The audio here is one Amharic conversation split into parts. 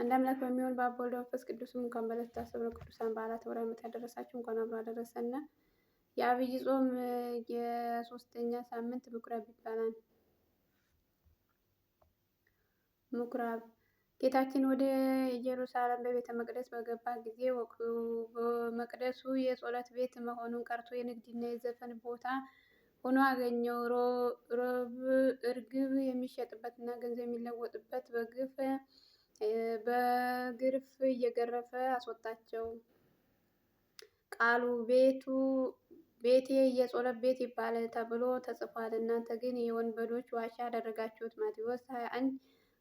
አንድ አምላክ በሚሆን በአብ ወልድ መንፈስ ቅዱስም እንኳን በዕለቱ ታስበው ቅዱሳን በዓላት ወር ዓመት ያደረሳችሁ እንኳን አብሮ አደረሰን። የዐቢይ ጾም የሶስተኛ ሳምንት ምኩራብ ይባላል። ምኩራብ ጌታችን ወደ ኢየሩሳሌም በቤተ መቅደስ በገባ ጊዜ መቅደሱ የጸሎት ቤት መሆኑን ቀርቶ የንግድና የዘፈን ቦታ ሆኖ አገኘው። እርግብ የሚሸጥበትና ገንዘብ የሚለወጥበት በግፍ በግርፍ እየገረፈ አስወጣቸው። ቃሉ ቤቱ ቤቴ የጸሎት ቤት ይባላል ተብሎ ተጽፏል። እናንተ ግን የወንበዶች ዋሻ አደረጋችሁት። ማቴዎስ 21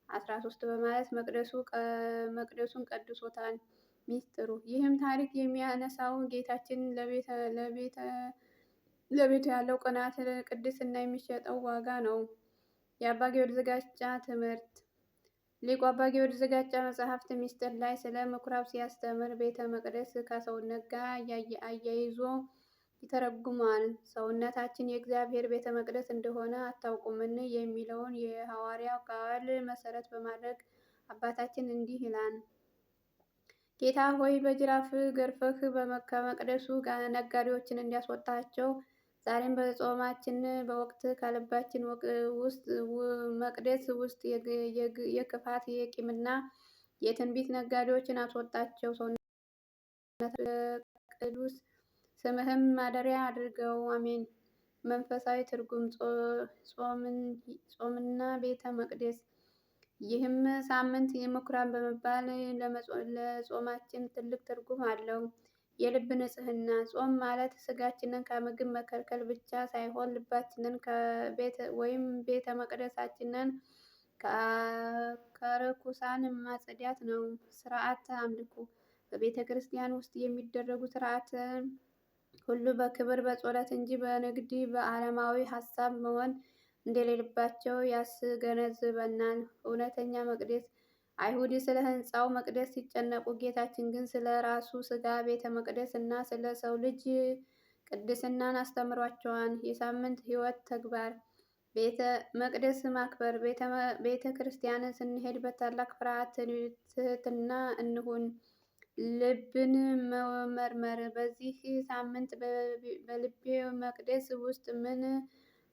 13 በማለት መቅደሱን ቀድሶታል። ሚስጥሩ ይህም ታሪክ የሚያነሳው ጌታችን ለቤቱ ያለው ቅናት፣ ቅድስና የሚሸጠው ዋጋ ነው። የአባ ጊዮርጊስ ዘጋስጫ ትምህርት ሊቁ አባ ጊዮርጊስ ዘጋስጫ መጽሐፍት ሚስጥር ላይ ስለ ምኩራብ ሲያስተምር ቤተ መቅደስ ከሰውነት ጋር አያይዞ ይተረጉማል። ሰውነታችን የእግዚአብሔር ቤተ መቅደስ እንደሆነ አታውቁምን? የሚለውን የሐዋርያው ቃል መሰረት በማድረግ አባታችን እንዲህ ይላል። ጌታ ሆይ በጅራፍ ገርፈህ ከመቅደሱ ነጋዴዎችን እንዲያስወጣቸው ዛሬም በጾማችን በወቅት ከልባችን ውስጥ መቅደስ ውስጥ የክፋት የቂምና የትንቢት ነጋዴዎችን አስወጣቸው። ሰውነት ቅዱስ ስምህም ማደሪያ አድርገው። አሜን። መንፈሳዊ ትርጉም ጾምና ቤተ መቅደስ። ይህም ሳምንት የምኩራብ በመባል ለጾማችን ትልቅ ትርጉም አለው። የልብ ንጽህና ጾም ማለት ስጋችንን ከምግብ መከልከል ብቻ ሳይሆን ልባችንን ወይም ቤተ መቅደሳችንን ከርኩሳን ማጽዳት ነው። ስርዓተ አምልኮ በቤተ ክርስቲያን ውስጥ የሚደረጉ ስርዓት ሁሉ በክብር በጸሎት እንጂ በንግድ በዓለማዊ ሀሳብ መሆን እንደሌለባቸው ያስገነዝበናል። እውነተኛ መቅደስ አይሁድ ስለ ሕንፃው መቅደስ ሲጨነቁ፣ ጌታችን ግን ስለ ራሱ ሥጋ ቤተ መቅደስ እና ስለ ሰው ልጅ ቅድስናን አስተምሯቸዋል። የሳምንት ሕይወት ተግባር ቤተ መቅደስ ማክበር። ቤተ ክርስቲያንን ስንሄድ በታላቅ ፍርሃት ትህትና እንሁን። ልብን መመርመር። በዚህ ሳምንት በልቤ መቅደስ ውስጥ ምን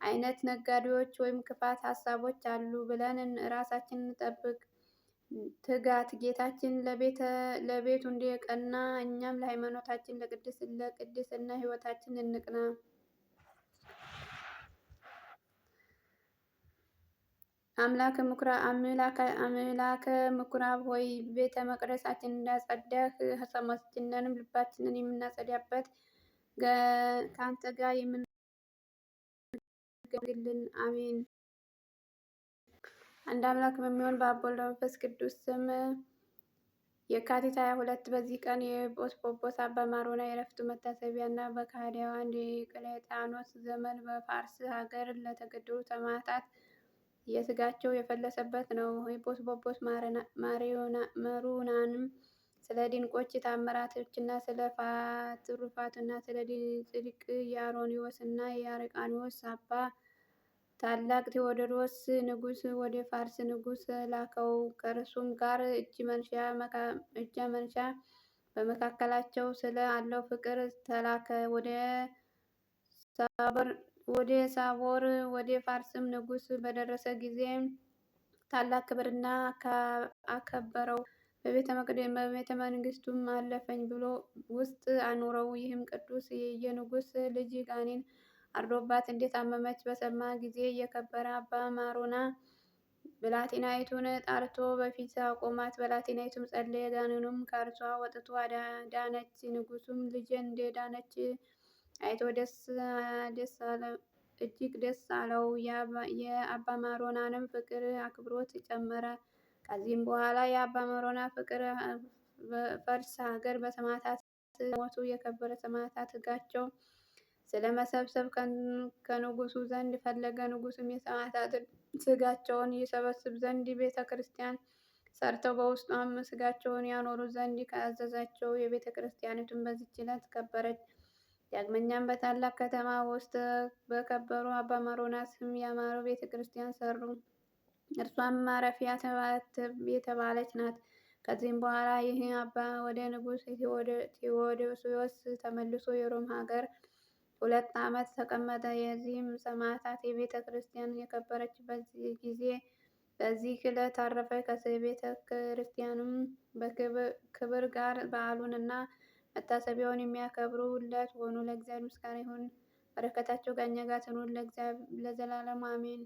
አይነት ነጋዴዎች ወይም ክፋት ሀሳቦች አሉ ብለን ራሳችንን እንጠብቅ። ትጋት ጌታችን ለቤቱ እንደቀና እኛም ለሃይማኖታችን ለቅድስና ሕይወታችን እንቅና። አምላከ ምኩራብ ሆይ ቤተ መቅደሳችን እንዳጸዳህ ሰውነታችንንም ልባችንን የምናጸዳበት ከአንተ ጋር የምንገልን አሜን። አንድ አምላክ በሚሆን በአብ ወልድ በመንፈስ ቅዱስ ስም የካቲት 22 በዚህ ቀን የኤጲስቆጶስ አባ ማሮና የዕረፍቱ መታሰቢያ እና በከሃዲያን ዲዮቅልጥያኖስ ዘመን በፋርስ ሀገር ለተገደሉ ሰማዕታት የስጋቸው የፈለሰበት ነው። ኤጲስቆጶስ መሩናንም ስለ ድንቆች ታምራቶችና ስለ ትሩፋቱና ስለ ጽድቅ የአሮኒዎስ እና የአርቃኒዎስ አባ ታላቅ ቴዎድሮስ ንጉሥ ወደ ፋርስ ንጉሥ ላከው። ከእርሱም ጋር እጅ መንሻ በመካከላቸው ስለ አለው ፍቅር ተላከ። ወደ ሳቦር ወደ ፋርስም ንጉሥ በደረሰ ጊዜ ታላቅ ክብርና አከበረው። በቤተ መንግስቱም አለፈኝ ብሎ ውስጥ አኖረው። ይህም ቅዱስ የንጉሥ ልጅ ጋኔን አድሮባት እንደታመመች በሰማ ጊዜ የከበረ አባ ማሮና ብላቴናይቱን ጣርቶ በፊት አቆማት። ብላቴናይቱም ጸለየ፣ ጋኔኑም ከእርሷ ወጥቶ ዳነች። ንጉሱም ልጄን እንደዳነች አይቶ ደስ እጅግ ደስ አለው። የአባ ማሮናንም ፍቅር አክብሮት ጨመረ። ከዚህም በኋላ የአባ ማሮና ፍቅር ፈርስ ሀገር በሰማዕታት ሞቱ የከበረ ሰማዕታት ሕጋቸው ስለመሰብሰብ ከንጉሱ ዘንድ ፈለገ። ንጉሱም የሰማዕታትን ስጋቸውን ይሰበስብ ዘንድ ቤተ ክርስቲያን ሰርተው በውስጧም ስጋቸውን ያኖሩ ዘንድ ከአዘዛቸው። የቤተ ክርስቲያኒቱን በዚች ዕለት ከበረች። ዳግመኛም በታላቅ ከተማ ውስጥ በከበሩ አባ መሮና ስም ያማረ ቤተ ክርስቲያን ሰሩ። እርሷም ማረፊያ የተባለች ናት። ከዚህም በኋላ ይህ አባ ወደ ንጉሥ ቴዎዶስዮስ ተመልሶ የሮም ሀገር 2 ዓመት ተቀመጠ። የዚህም ሰማዕታት የቤተ ክርስቲያን የከበረችበት ጊዜ በዚህ ዕለት አረፈ። ከቤተ ክርስቲያኑም በክብር ጋር በዓሉንና መታሰቢያውን የሚያከብሩለት ሆኑ። ለእግዚአብሔር ምስጋና ይሁን፣ በረከታቸው ከእኛ ጋር ትኑር ለዘላለሙ አሜን።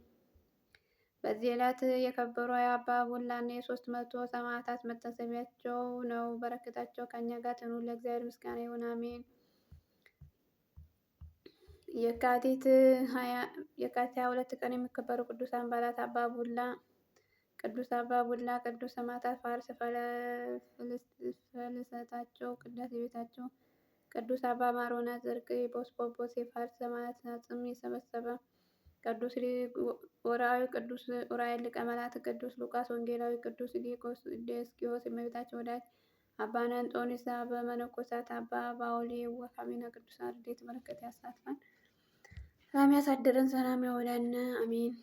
በዚህ ዕለት የከበሩ የአባ ቡላና የ300 ሰማዕታት መታሰቢያቸው ነው። በረከታቸው ከእኛ ጋር ትኑር ለእግዚአብሔር ምስጋና ይሁን አሜን። የካቲት 22 ቀን የሚከበሩ ቅዱሳን በዓላት አባ ቡላ ቅዱስ አባ ቡላ ቅዱስ ሰማዕታት ፋርስ ፍልሰታቸው ቅዳሴ ቤታቸው ቅዱስ አባ ማሮና ጽድቅ ኤጲስቆጶስ የፋርስ ሰማዕታት አጽም የሰበሰበ ቅዱስ ዑራዊ ቅዱስ ዑራኤል ሊቀ መላእክት ቅዱስ ሉቃስ ወንጌላዊ ቅዱስ ዲዮስቆሮስ የእመቤታችን ወዳጅ አባ እንጦንስ አበ መነኮሳት አባ ባውሊ ወካሚና ቅዱሳን ረድኤት በረከት ያሳትፈን። ሰላም ያሳድረን፣ ሰላም ያውለን። አሜን።